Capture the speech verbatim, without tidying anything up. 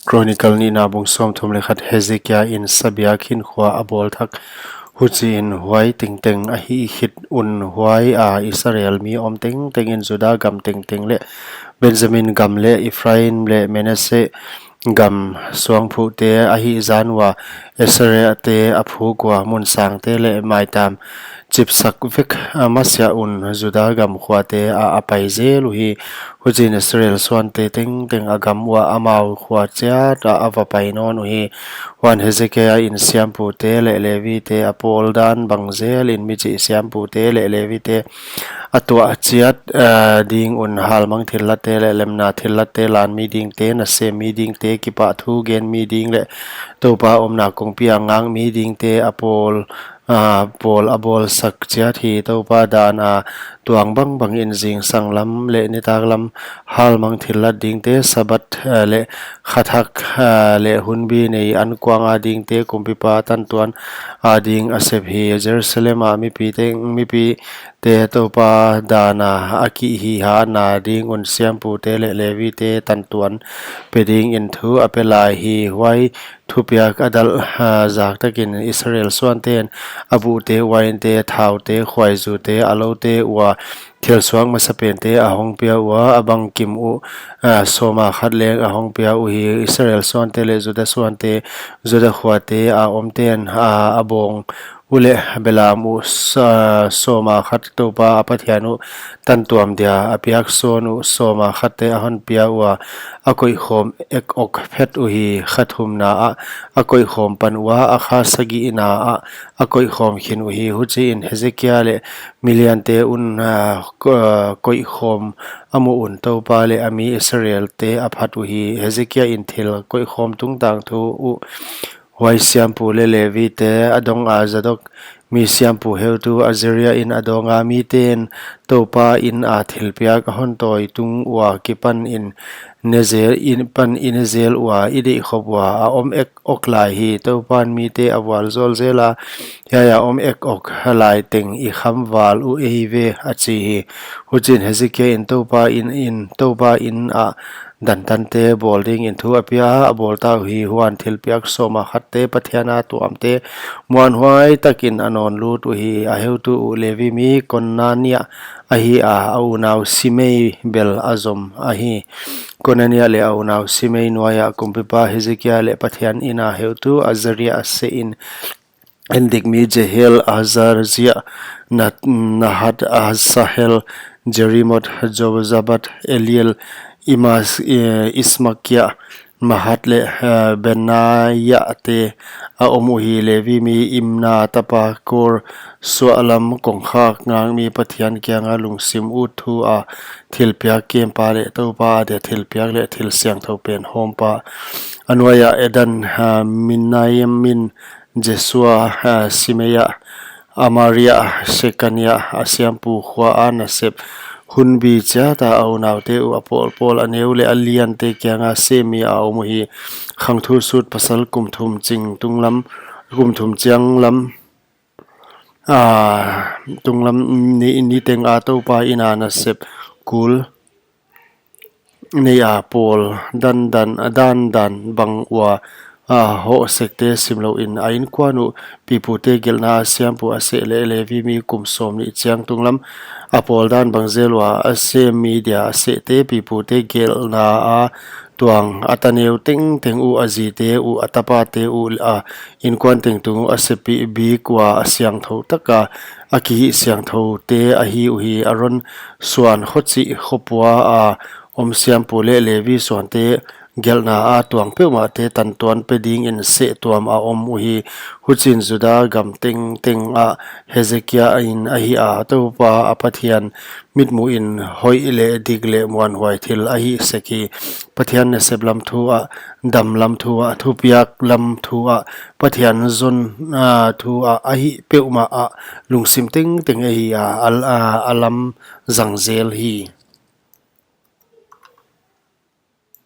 Chronicle nihna bung sawmthum leh khat. Hezekia in sabiak hinkhua a bawl thak. Huchiin huai tengteng a hih khit un huaia Israel mi om tengteng in Juda gam tengteng leh Benjamin gam leh Ephraim leh Manasseh gam suangphuhte a hihzan ua Asherate a phuk ua mun sangte leh maitam chipsak vek a masiah un Juda gam khuate ah a pai zel uhi. Huchiin Israel suante tengteng a gam ua amau khua chiat ah a va pai nawn uhi. Huan Hezekia in siampute leh Levite a pawl dan bang zelin michih siampute leh Levite a tuah chiat, ah, ding un halmang thillatte leh lemna thillatte, lan mi dingte, nasem mi dingte, kipahthu gen mi ding leh Toupa omna kongpi a ngak mi dingte a pawl, ah, pawl a bawlsak chiat hi. Toupa dan a tuang bangbang in zingsang lam leh nitak lam halmang thillat dingte, Sabbath, ah, leh khathak, ah, leh hunbi nei ankuang a dingte, kumpipa tantuan a ding a sep hi. Jerusalem a mipi teng, mipi te Toupa dan a kihihna ding un siampute leh Levite tantuan pe dingin thu a pe lai hi. Huai thupiak a dalh, ah, zak takin Israel suanten a buhte, uainte, thaute, khuaizute, a loute ua thil suak masapente a hong pia ua, a bangkim uh, ah, sawma khat leng a hong pia uhi. Israel suante leh Juda suante, Juda khuate a omten, ah, a bawng uh leh belam uh sa-, sawma khat Toupa a Pathian uh tantuam dia a piak sawn uh sawma khatte a hon pia ua, a koihkhawm ek ok phet uhi. Kha thumna ah a koihkhawm pan ua, a kha sagihna ah a koihkhawm khin uhi. Huchiin Hezekia leh miliante un, ah, ko-, koihkhawm a muh un Toupa leh a mi Israelte a phat uhi. Hezekia in thil koihkhawm tungtang thu uh huai siampu leh Levite a dong a, Zadok mi siampu heutu Azaria in a dong a, miten Toupa in a thilpiak a hon tawi tung ua kipan in ne zel, in pan in ne zel ua i deih khop ua a om ek ok lai hi. Toupan mite a vualzawl zel a, hiai a om ek ok lai teng i kham val uh ei ve, a chi hi. Huchiin Hezekia in Toupa in, in Toupa in ah dantante bawl dingin thu a pia a, a bawl ta uhi. Huan thilpiak sawma khatte, Pathian a tuamte muanhuai takin a nawn lut uhi. A heutu uh Levi mi Konania ahi a, a unau Simei bel a zom ahi. Konania leh a unau Simei nuaia kumpipa Hezekia leh Pathian in a heutu Azaria a seh in, endik mi Jehiel, Azaria, Nat-, Nahat, Asahel, Jerimoth, Jozabad, Eliel, Imas-, eh, Ismakia, Mahat leh, eh, Benaia te a om uhi. Levi mi Imna tapa Kor suahlam kongkhak ngak mi Pathian kianga lungsim ut thu a thilpiak kempa leh Toupa adia thilpiak leh thil siangthou pen hawmpa. A nuaia Edan, eh, Minayamin, Jesua, ah, Simeia, Amaria, Sekania, a siampu khua a nasep hunbi chiata a unaute uh a pawlpawl a neu leh a liante kianga sem mi a om uhi. Khangthu sut pasal kum thum ching tunglam, kum thum chiang lam, ah, tunglam ni, ni teng a Toupa in a nasep kul nei a pawl dan dan, dan dan bang ua, a, hoh sekte simlouin a inkuan uh pipute gelhna a siampu a seh leh Levi mi kum sawmnih chiang tunglam a pawl dan bang zel ua a sem mi dia a sehte pipute gelhna a tuang a taneu tengteng uh, a zite uh, a tapate uh, a inkuan tengtung uh a sepih bik ua a siangthou taka a kihih siangthoute ahi uhi. Aron suan khochih khopua a om siampu leh Levi suante gelhna a tuang peuhmahte tantuan pe dingin seh tuam a om uhi. Huchiin Juda gam tengteng ah Hezekia in ahi a, Toupa a Pathian mitmuhin hoih leh dik leh muanhuai thil a hih sek hi. Pathian nasep lam thu ah, dam lam thu ah, thupiak lam thu ah, Pathian zon, ah, thu ah, a hih peuhmah ah lungsim tengteng ahi a, a, a, a lam zang zel hi.